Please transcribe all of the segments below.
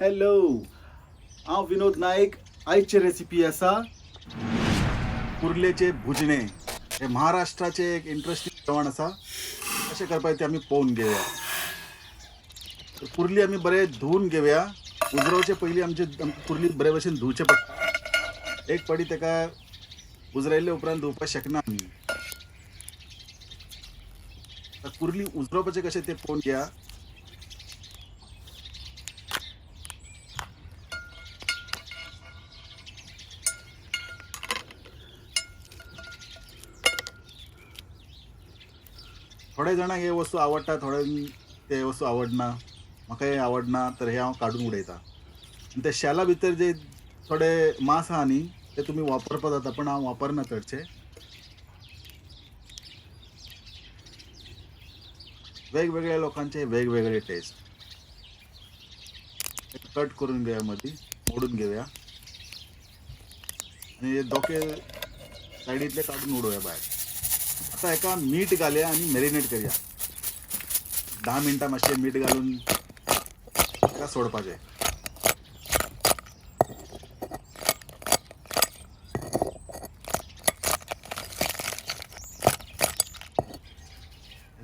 Hello, हांव विनोद नायक. आयची recipe आसा कुर्लेचे भुजणे. हे महाराष्ट्राचे एक इंट्रस्टींग जेवण आसा. कशें करपाचें तें आमी पळोवन घेवया. कुर्ली आमी बरें धुवन घेवया. उजरोवचे पयलीं आमचे कुर्ली बरे भशेन धुवचें पडटा. एक पाटी ताका उजरायल्ले उपरांत धुवपाक शकना आमी. कुर्ली उजरोवपाचें कशें तें पळोवन घेया. थोड्या जाणांक हे वस्तू आवडटा, थोड्यांक ते वस्तू आवडना. म्हाका हे आवडना तर हे हांव काडून उडयता. आनी ते शेला भितर जे थोडे मांस आहा न्ही ते तुमी वापरपाक जाता, पण हांव वापरना चडशे. वेगवेगळ्या लोकांचे वेगवेगळे टेस्ट. कट करून घेवया, मदीं मोडून घेवया आनी हे दोके सायडींतले काडून उडोवया भायर. आतां हेका मीठ घालया आनी मॅरिनेट करया. 10 मिनटां मातशें मीठ घालून ताका सोडपाचें.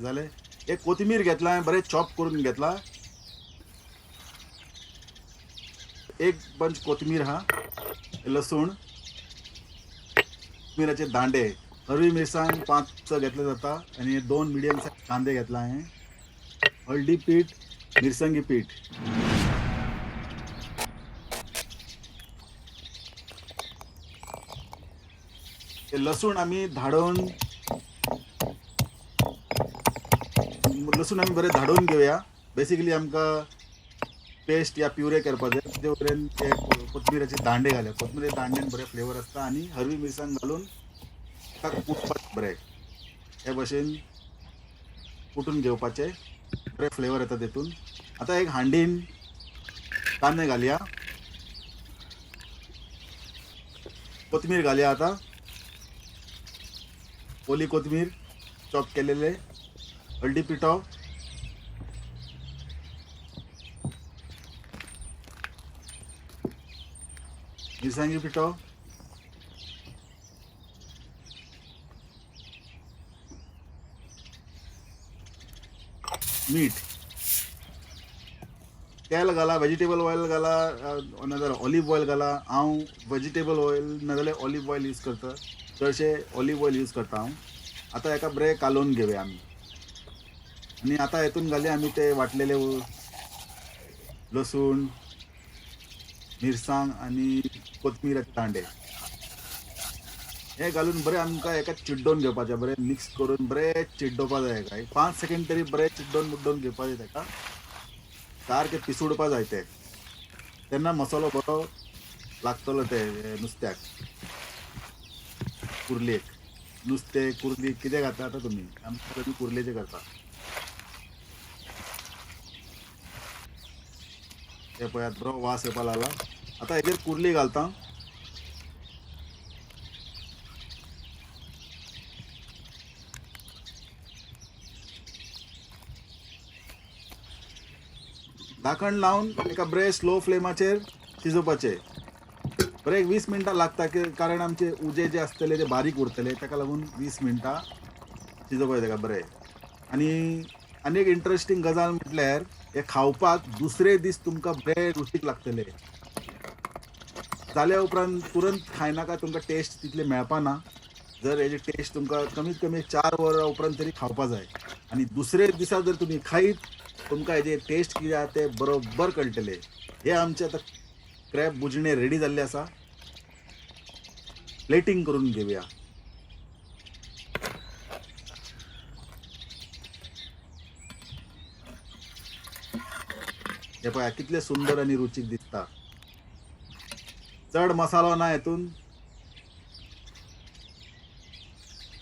जालें. एक कोथिंबीर घेतला हांवें, बरें चॉप करून घेतला. एक बंच कोथिंबीर आहा, लसूण, कोथिंबिराचे दांडे, हरवी मिरसांग 5-6 घेतले जाता आनी 2 मिडियम सायज कांदे घेतला हांवें, हळदी पीठ, मिरसांगी पीठ. हे लसूण आमी धाडोवन, लसूण आमी बरें धाडोवन घेवया. बेसिकली आमकां पेस्ट या प्युरे करपाक जाय. तेजे वयल्यान ते कोथमिऱ्याचे दांडे घालया. कोथमिऱ्याच्या दांड्यान बरें फ्लेवर आसता आनी हरवी मिरसांग घालून ताका कुटपाक बरें हे भशेन कुटून घेवपाचें, बरें फ्लेवर येता तेतून. आतां एक हांडीन कांदे घालया, कोथमीर घालया. आतां ओली कोथमीर चॉप केलेले, हळदी पिठो, मिरसांगी पिठो, मीठ, तेल घाला, वेजिटेबल ऑयल घाला नाजाल्यार ऑलीव ऑयल घाला. हांव वेजिटेबल ऑयल नाजाल्यार ऑलीव ऑयल यूज करता, चडशे ऑलीव ऑयल यूज करता हांव. आतां हेका बरें कालोवन घेवया आमी. आनी आतां हेतून घालया आमी ते वांटलेले लसूण, मिरसांग आनी कोथमिऱ्याचे दांडे. हे घालून बरें आमकां हेका चिड्डोवन घेवपाचें, बरें मिक्स करून बरें चिड्डोवपा जाय हेका. एक 5 सेकेंड तरी बरें चिड्डोवन मुड्डोवन घेवपाचें तेका, सारकें पिसुडपा जाय तें, तेन्ना मसालो बरो लागतलो ते नुस्त्याक, कुर्लेक. नुस्तें कुर्ली कितें घातता आतां तुमी, आमच्या कुर्लेचें करता. ते पळयात बरो वास येवपा लागला. आतां हेजेर कुर्ली घालता. धाकण लावन एका बरें स्लो फ्लेमाचेर शिजोवपाचें. बरें एक 20 मिनटां लागता, कारण आमचे उजे जे आसतले ते बारीक उरतले, ताका लागून 20 मिनटां शिजोवपाचें ताका बरें. आनी आनी एक इंट्रस्टींग गजाल म्हटल्यार हे खावपाक दुसरे दीस तुमकां बरें रुचीक लागतले. जाल्या उपरांत तुरंत खायनाका, तुमकां टेस्ट तितले मेळपा ना. जर हेजी टेस्ट तुमकां कमीत कमी 4 वरां उपरांत तरी खावपा जाय. आनी दुसरे दिसा जर तुमी खायत तुमकां हेजे टेस्ट कितें आहा ते बरोबर कळटले. हे आमचे आतां क्रॅब बुजणे रेडी जाल्ले आसा. प्लेटींग करून घेवया. हे पळया कितले सुंदर आनी रुचीक दिसता. चड मसालो ना हेतून.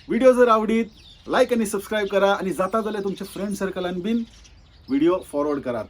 व्हिडिओ जर आवडीत लायक आणि सबस्क्राईब करा आणि जाता जाल्यार तुमच्या फ्रेंड सर्कलान बीन व्हिडिओ फॉरवर्ड करात.